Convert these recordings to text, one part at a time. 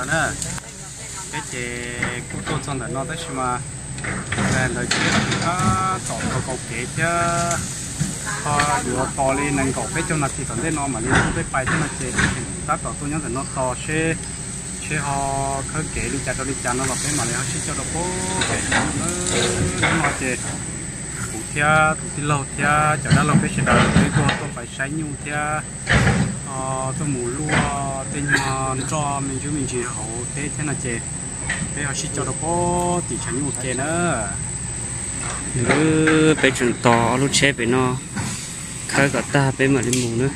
Na, peb ces kuj tuaj txog ntawm no tab sis mas ntawd ces peb tab tom tau kaum kev thiab, ho yuav tos li nees nkaum peb caug nas this tom ntej no mam li peb pais thiab no ces tab tom tuaj nyob ntawm no tos seb, seb ho khawb kev li cas rau li cas no los peb mam li ho sib coj rau pem kev. Hnub no ces kuv thiab tus tij laug thiab cov dab laug peb sawv daws peb tuaj tuaj pais saib nyuj thiab tuaj mus luaj tej nyuag nroj me ntsis me ntsis hauv teb thiab no ces peb ho sib coj rau pem tim tshav nyuj ua ke na. Peb tseem tos ob lub tsheb pem no khawb kom tag peb mam li mus na.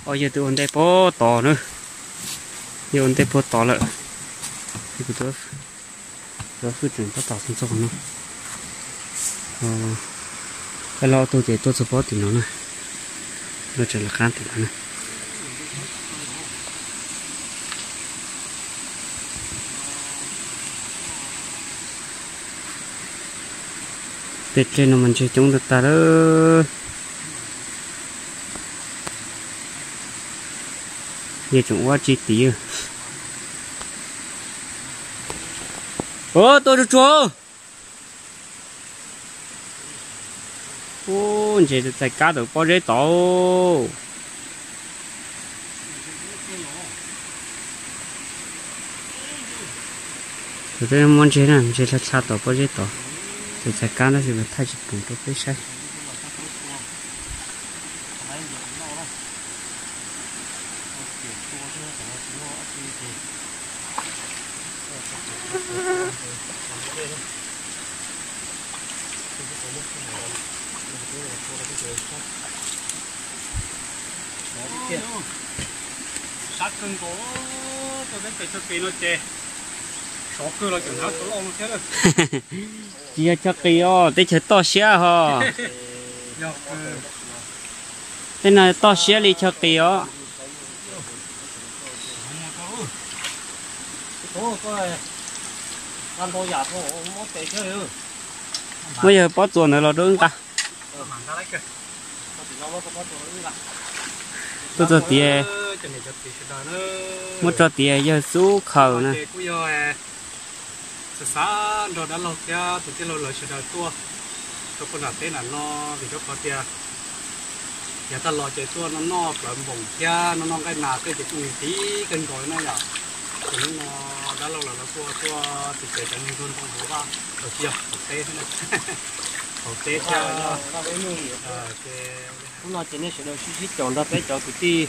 Os, yawg twb ua ntej puag tod na, yawg ua ntej puag tod lawm. Kuv tus hwj tseem tab tom txog qhov no. Peb los ob tug ces tuaj txog pob tim no na, no tseem lawv qab tim no na. Tej dlej no mas ntseg coob tag tag lawm. Yog tseem ua tsi tid. Ua tuaj tsuag tsuag. Ub, ntshe txais kab tau pob zeb tod. Tus twb muab ntseg na, ntseg dlha dlha tau pob zeb tod. Tus txais kab no ces thaij tsis pum rau peb saib. Sab kawg nkaus, tuaj teb chaws Tshaj Qis no ces sov kawg los cov hnav tau loj no thiab. Tsis yog Tshaj Qis os, teb chaws toj siab ho. Tej no toj siab li Tshaj Qis os. Muab yawg pob txuas ntawd los rau wb nqa. Tuaj txog tias, muab tso tias yawg xub khaws na. Xav xav nrog dab laug thiab tus tij laug lawv sawv daws tuaj rau puag nram teb nram no vim rau qhov tias yav tag los ces tuaj noj noj plawv npoos thiab noj noj nqaij nas tej ces kuj nqhis kawg nkaus na yom. Ces hnub no dab laug lawv los kuj tuaj tsis pes cov neeg tuaj ntoo hauv vaj, tsis yog hauv teb thiab, hauv teb thiab. Hnub no ces nej sawv daws sib sib caum nrog peb cov kwv tij,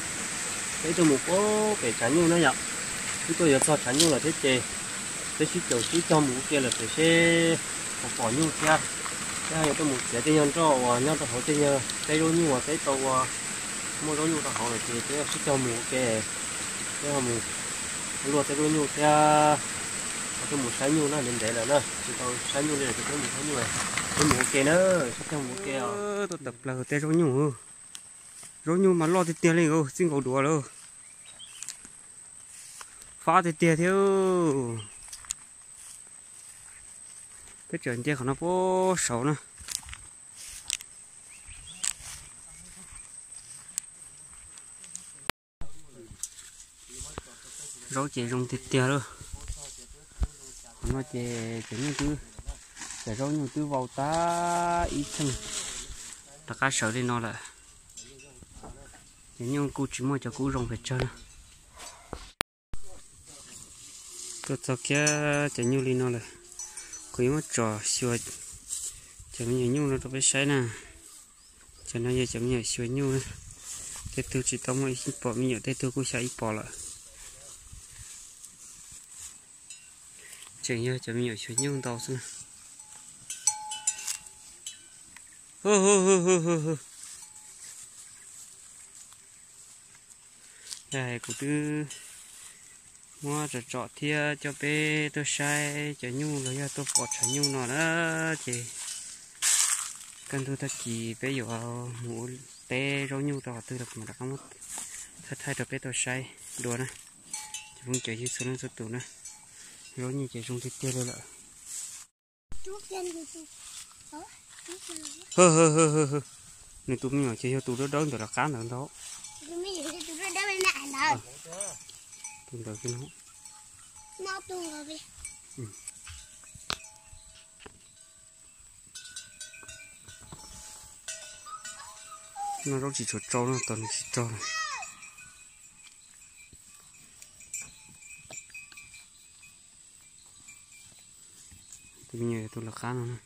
peb tuaj mus puag pem tshav nyuj na yom. Twb tuaj yuav txog tshav nyuj lawm thiab ces peb sib caum sib cog mus ua ke lawm pem seb puas pom nyuj thiab. Peb ho yuav tuaj mus txiav tej nyuag nroj uas nyob rau hauv tej nyuag teb zaub nyuj uas peb tau ua muaj zaub nyuj rau hauv lawm ces peb sib cog mus ua ke. Peb ho mus luaj tej zaub nyuj thiab, ho tuaj mus saib nyuj na, ntev ntev lawm na tsis tau saib nyuj li lawm ces peb mus saib nyuj, peb mus ua ke na, sib cog mus ua ke os. Tuaj tawm plaws tej zaub nyuj, zaub nyuj mas loj tiag tiag li, txij nkaus duav lawm, fab tiag tiag thiab. Peb tseem nce qhov no puag saud na. Zaub ces zoo tiag tiag lawm. Qhov no ces cov nyuj twb, cov zaub nyuj twb vau tag ib txheej rov qab sawv li no lawm. Cov nyuj kuj tsis muaj cov kub zoo pes tsawg na. Tuaj txog kiag cov nyuj li no lawm, kuv yuav muab tso xyuas cov me nyuam nyuj no rau peb saib na. Cov no yog cov me nyuam xyuas nyuj na. Tej tug tsis tau muaj ib pom me nyuam, tej tug kuj xya ib pom lawm. Tseem yog cov me nyuam xyuas nyuj ntau xwb na. Kuv twb muab tsom tsom thiab coj peb tuaj saib cov nyuj los yog tuaj pom tshav nyuj no na, ces kaj ntug tag kis peb yuav mus ua teb zaub nyuj rau qhov twg los kuv mam rov qab muab thaij thaij rau peb tau saib dua na. Cov phooj ywg txhua leej txhua tus na, Zaub nyiaj ces zoo tiag tiag li lawm. Hwj, hwj, hwj, hwj, hwj. Nws tus me nyuam ces yog tus dawb dawb ntawm lawv qab ntawd ntag. Tus ntawd xwb no. Noj zaub tsis tshua tsau no, tos nws tsis tsau na. Tus me nyuam yog tus lawv qab no na.